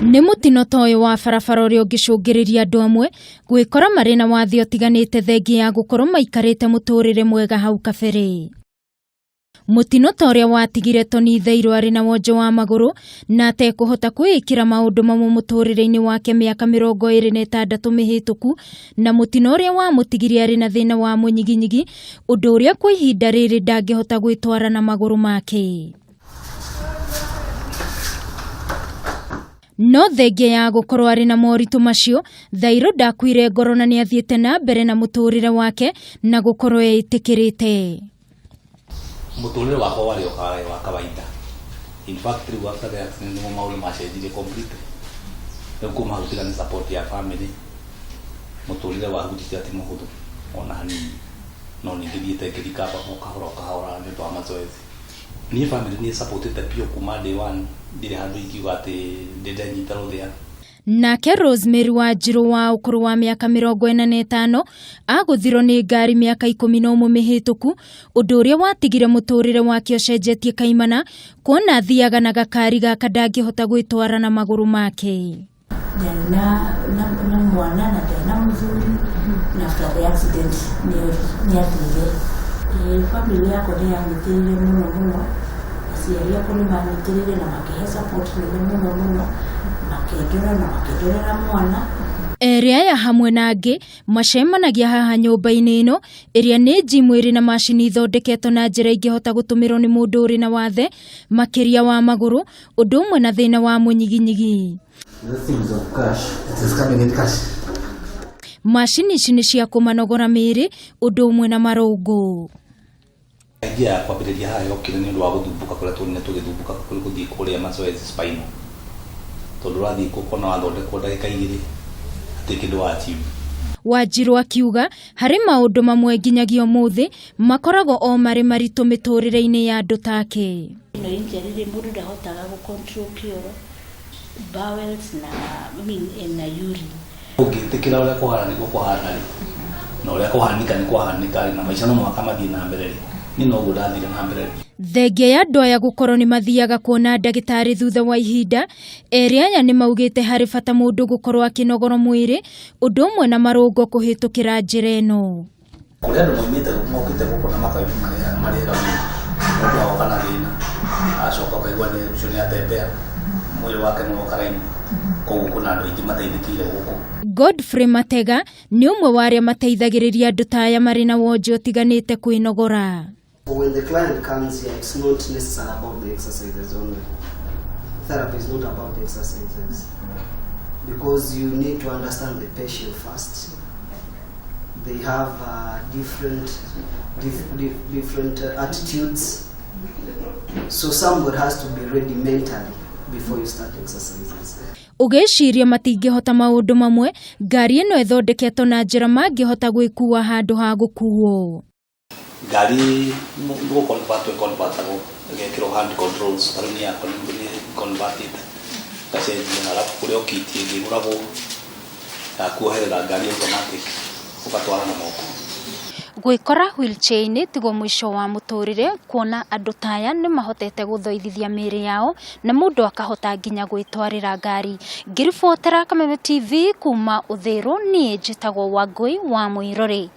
Nĩ mũtino ta ũyũ wa barabara ũrĩa ũngĩcũngĩrĩria andũ amwe gwĩkora marĩ na wathe ũtiganĩte thengia ya gũkorwo maikarĩte mũtũrĩre mwega hau kabere. Mũtino ta ũrĩa watigire Tony Thairũ arĩ na wonje wa magũrũ na atekũhota kwĩĩkĩra maũndũ mamwe mũtũrĩre-inĩ wake mĩaka 26 mĩhĩtũku, na mũtino ũrĩa wamũtigire arĩ na thĩna wa mũnyiginyigi, ũndũ ũrĩa kwa ihinda rĩrĩ ndangĩhota gwĩtwara na magũrũ make. No thengia ya gũkorwo arĩ na moritũ macio, Thairũ ndakuire ngoro na nĩathiĩte na mbere na mũtũrĩre wake na gũkorwo eĩtĩkĩrĩte. Mũtũrĩre wakwa warĩ o wa kawaida. In fact rĩu after the accident nĩguo maũndũ macenjirie completely. Rĩu kuma hau tiga nĩ support ya family, mũtũrĩre wa wheelchair ti mũhũthũ ona hanini. No nĩ ngĩthiĩte ngĩ recover o kahora o kahora nĩ ũndũ wa mazoezi. Niĩ family nĩ ĩ-support-ĩte biũ kuma day one, ndirĩ handũ ingiuga atĩ ndĩ ndenyita rũthĩa. Nake Rosemary Wanjiru wa ũkũrũ wa mĩaka 45 agũthirwo nĩ ngari mĩaka 11 mĩhĩtũku, ũndũ ũrĩa watigire mũtũrĩre wake ũcenjetie kaimana, kuona athiaga na gakari gaka ndangĩhota gwĩtwara na magũrũ make. Ndarĩ na mwana na ndarĩ na mũthuri, na after the accident nĩ athire. Family yakwa nĩ yanyitĩrĩire mũno mũno, aciari akwa nĩ manyitĩrĩire na makĩhe support nene mũno mũno, makĩndora na makĩndorera mwana. Erĩ aya hamwe na angĩ macemanagia haha nyũmba-inĩ ĩno ĩrĩa nĩ njimu ĩrĩ na macini ithondeketwo na njĩra ingĩhota gũtũmĩrwo nĩ mũndũ ũrĩ na wathe makĩria wa magũrũ, ũndũ ũmwe na thĩna wa mũnyiginyigi. Macini ici nĩ cia kũmanogora mĩĩrĩ ũndũ ũmwe na marũngo. Idea ya kwambĩrĩria haha yokire nĩ ũndũ wa gũthumbũka kũrĩa tuonire tũgĩthumbũka kũrĩ gũthiĩ kũrĩa mazoezi spinal, tondũ ũrathiĩ ũkona wathondekwo ndagĩka igĩrĩ hatirĩ kĩndũ wa achieve. Wanjiru akiuga harĩ maũndũ mamwe nginyagia ũmũthĩ makoragwo o marĩ maritũ mĩtũrĩre-inĩ ya andũ take. Ĩno injury rĩ, mũndũ ndahotaga gũ control kĩoro, bowels na, I mean, na urine. Ũngĩtĩkĩra ũrĩa kũhana nĩguo kũhana rĩ, na ũrĩa kũhanĩka nĩ kwahanĩka rĩ, na maica no mũhaka mathiĩ na mbere rĩ, niĩ noguo ndathire na mbere. Thengia ya andũ aya gũkorwo nĩ mathiaga kuona ndagĩtarĩ thutha wa ihinda, erĩ aya nĩ maugĩte harĩ bata mũndũ gũkorwo akĩnogora mwĩrĩ ũndũ ũmwe na marũngo kũhĩtũkĩra njĩra ĩno. Kũrĩ andũ maumĩte mokĩte gũkũ na makauma marĩ ega mũno. Mũndũ agoka na thĩna, agacoka ũkaigua nĩ ũcio nĩ atembea, mwĩrĩ wake nĩ woka raini. Koguo kwĩna andũ aingĩ mateithĩkĩire gũkũ. Godfrey Matega nĩ ũmwe wa arĩa mateithagĩrĩria andũ ta aya marĩ na wonje ũtiganĩte kwĩnogora. When the client comes here, it's not necessarily about the exercises only. Therapy is not about the exercises, because you need to understand the patient first. They have different attitudes, so somebody has to be ready mentally before you start exercises. Ũgĩciria matingĩhota maũndũ mamwe, ngari ĩno ĩthondeketwo na njĩra mangĩhota gwĩkua handũ ha gũkuo. Ngari nĩ convert convertagwo ĩgekĩrwo hand controls, ta rĩu niĩ yakwa nĩ converted ngacenjia, alafu kũrĩ o kit ĩngĩ ĩgũragwo ya kuoherera ngari automatic ũgatwara na moko. Gwĩkora wheelchair-inĩ tiguo mũico wa mũtũrĩre, kuona andũ ta aya nĩ mahotete gũthoithithia mĩĩrĩ yao na mũndũ akahota nginya gwĩtwarĩra ngari. Ngĩribotera Kameme TV kuma Uthiru, niĩ njĩtagwo Wangũi wa Mũirũrĩ.